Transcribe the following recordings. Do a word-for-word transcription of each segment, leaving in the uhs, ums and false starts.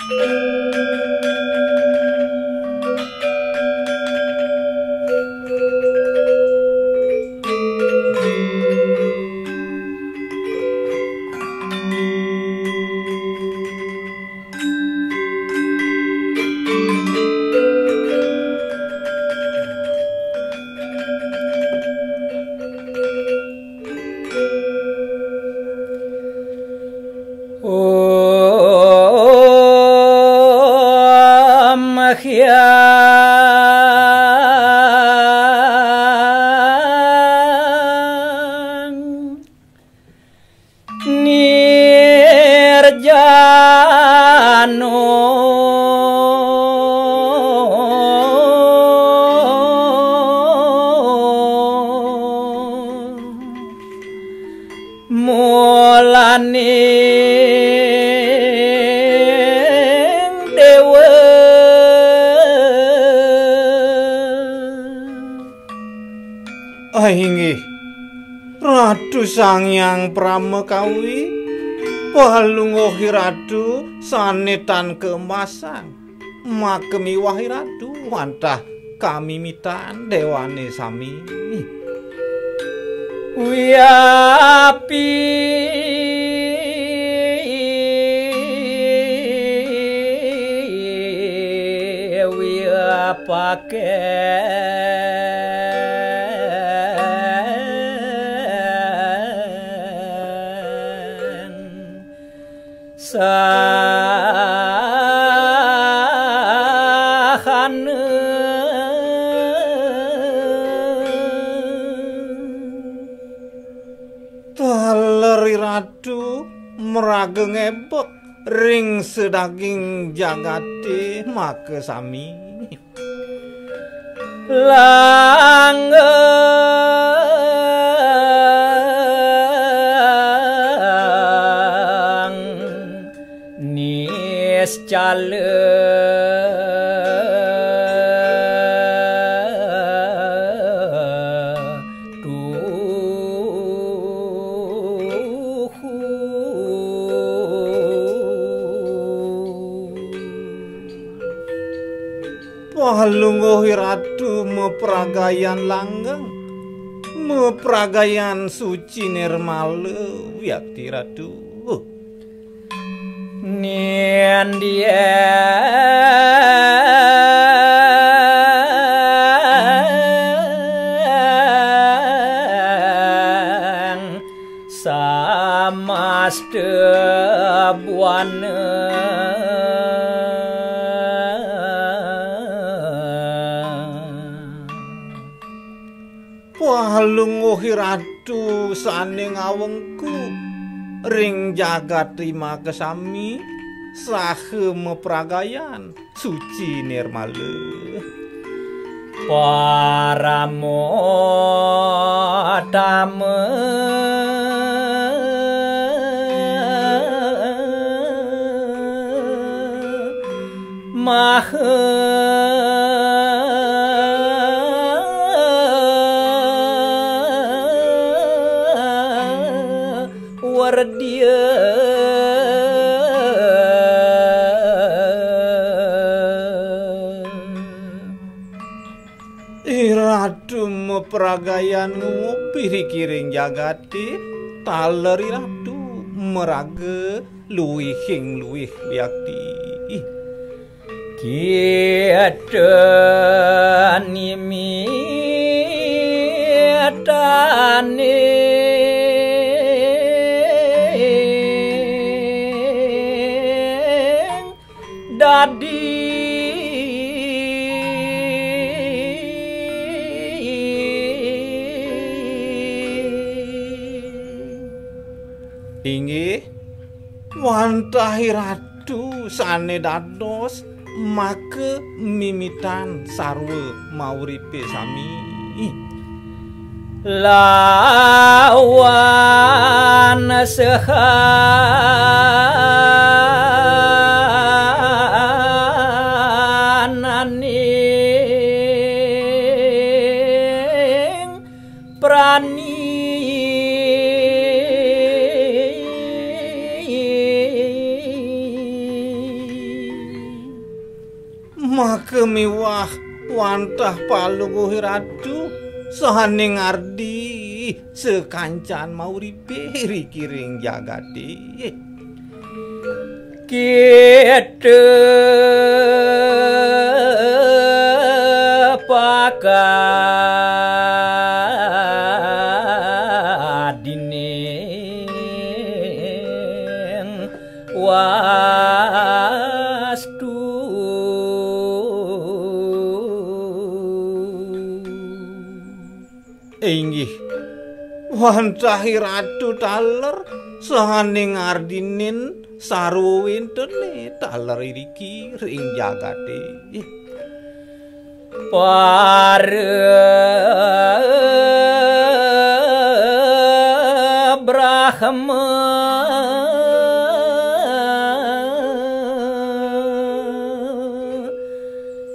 Om Hyang Nirjano. Mulaning dewa. Ah, inggih, Ratu Sang Hyang Pramakawi, palungguhi Ratu sane tan keemasan. Makamiwahi Ratu wantah kamimitan dewane sami. Wiapi wiapaken. Sahana. Taler Ratu maraga ngebek ring sadaging jagate makasami. Langgeng niscala tuhu. Palungguhi Ratu mapragayan langgeng, mapragayan suci nirmala, wiakti Ratu. Nindyen samasta buana. Palungguhi Ratu sane ngawengku ring jagat makasami saha mapragayan suci nirmala. Paramotama maha wardya. Iratu mapragayan ngopi ring jagate, taler Iratu maraga luihing luih wiakti. Kita nimitaning dadi. Inggih, wantah Iratu sane dados maka mimitan sarwa mauripe sami. Lawan sehananing prani. Maka miwah wantah Palungguh Ratu sané ngardi sakancan mauripé riki ring jagaté. Kita pakadining wastu. Inggih, wantah Ratu taler sané ngardinin sarwa wéntené taler iriki ring jagaté. Para Brahma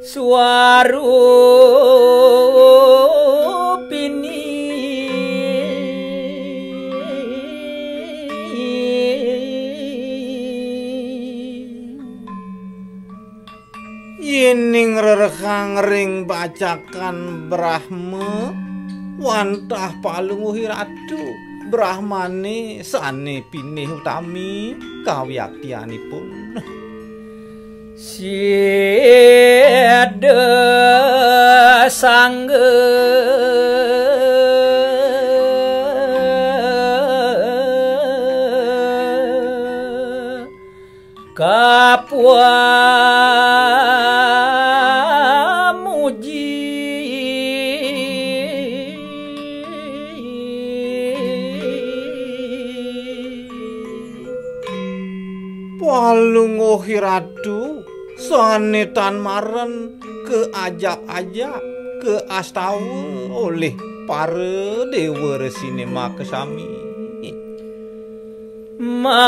Swarupini. Yéning rerekang ring bacakan Brahma, wantah Palungguh Ratu, Brahmané sané pinih utami kawiaktianipun. Sida sangga kapuamuji. Palungguh Ratu sané tan maren kaajap-ajap, kaastawa olih para déwa resiné makasami. Mangkana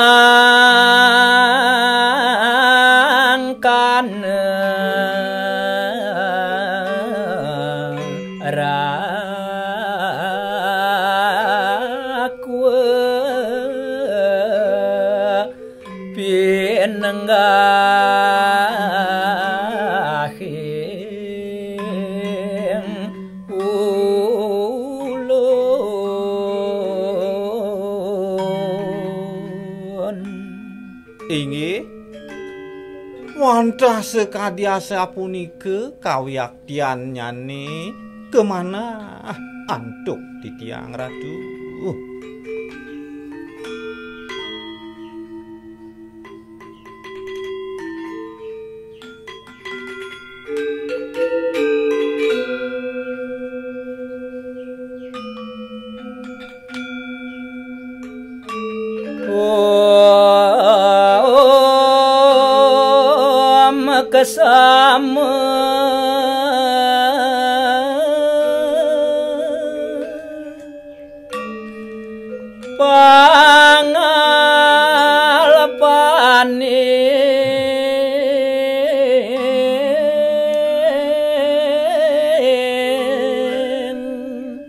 rakwa pinenggahing ulun. Inggih, wantah sakadi asapunika kawiaktiannyané kamanah antuk titiang Ratu. Om kasama pangalepaning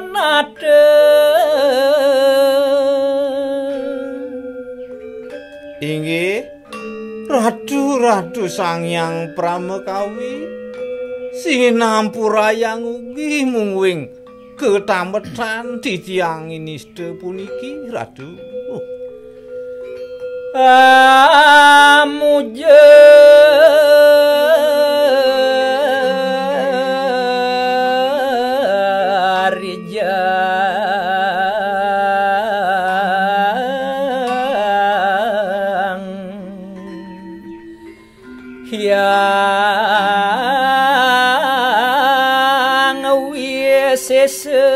anata. Inggih, Ratu, Ratu Sang Hyang Pramakawi, sinampurayang ugi mungguing katametan titiang inista puniki, Ratu. Amuja rijang Hyang Wisesa.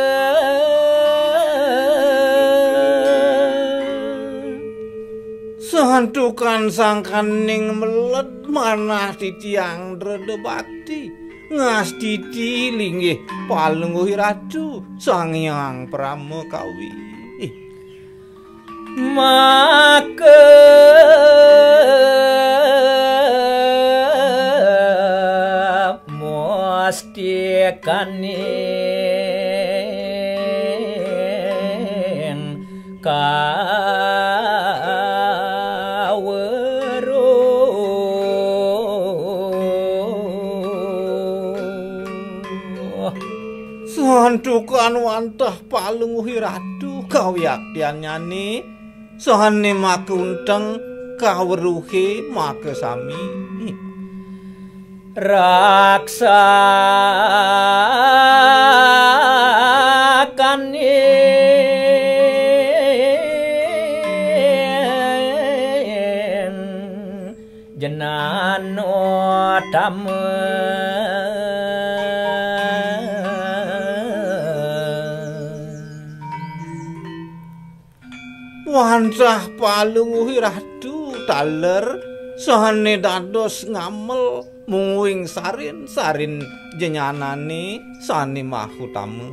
Santukan sangkaning meled manah titiang dreda bakti ngastiti linggih Palungguh Ratu Sang Hyang Pramakawi. Maka mustikaning ka Santukan wantah palungguhé Ratu kawiaktiannyané, sahané makaunteng kaweruhé makasami. Wantah palungguhé Ratu taler sahané dados ngamel mungguing sarin-sarin jenyanané sané mahutama.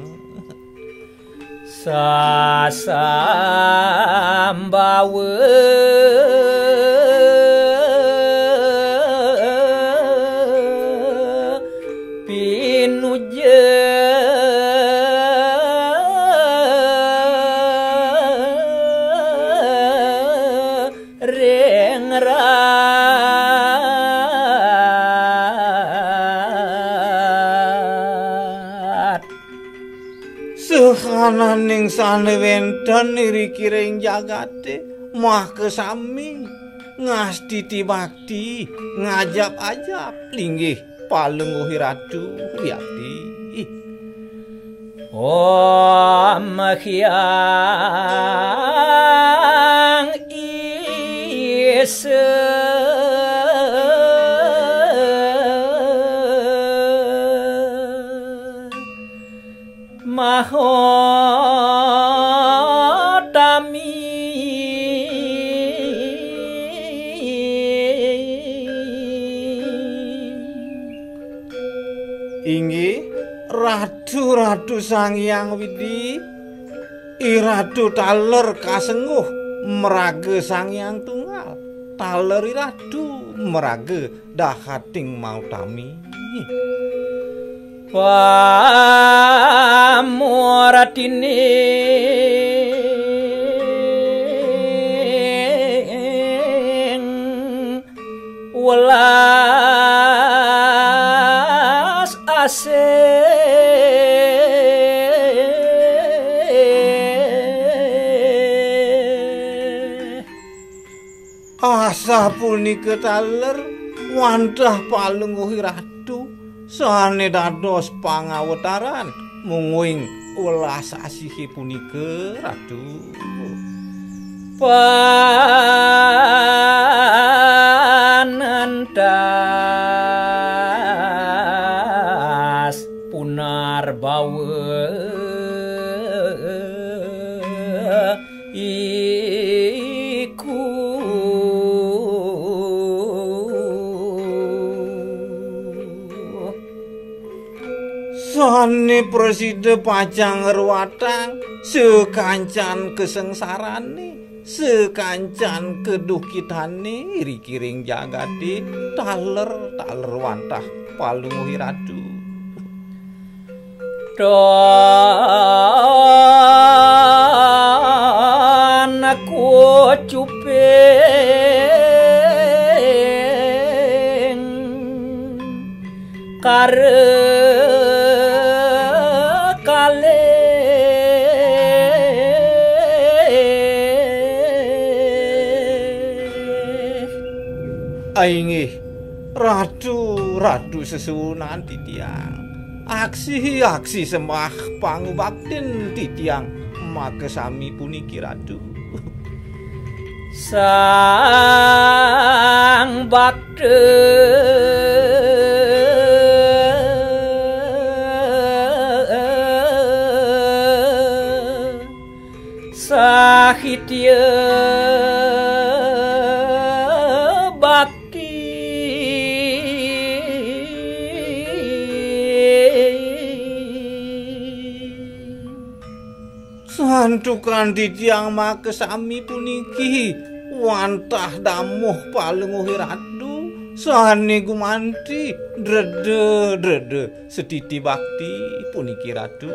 Sahananing sané wénten iriki ring jagaté, makasami ngastiti bakti, ngajap-ajap linggih palungguhé Ratu Riakti. Inggih, Ratu, Ratu Sang Hyang Widi, I Ratu taler kasengguh maraga Sang Hyang Tunggal, taler I Ratu maraga dahating mautami. Asapunika taler wantah palungguhé Ratu sané dados pangawataran mungguing welas asihé punika, Ratu. Sané prasida pacang ngruatang sakancan kasangsarané, sakancan kadukitané iriki ring jagaté, taler, taler wantah palungguhé Ratu. Ainggih, Ratu, Ratu sesuunan titiang. Aksi, aksi sembah pangubaktin titiang makasami puniki, Ratu. Santukan titiang makasami puniki wantah damuh palungguhé Ratu sané gumanti dreda-dreda setiti bakti puniki, Ratu.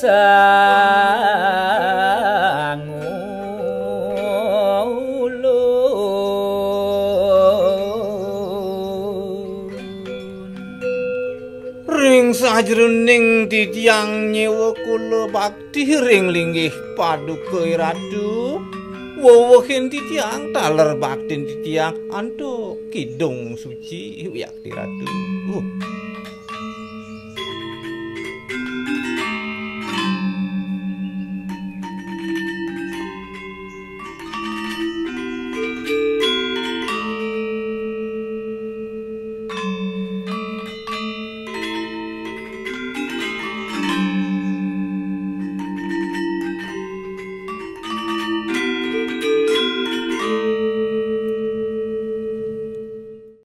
Sang ulun. Ring sajroning titiang nyewa kula bakti ring linggih paduka Ratu, wewehin titiang taler baktin titiang antuk Kidung Suci wiakti Ratu. Uh.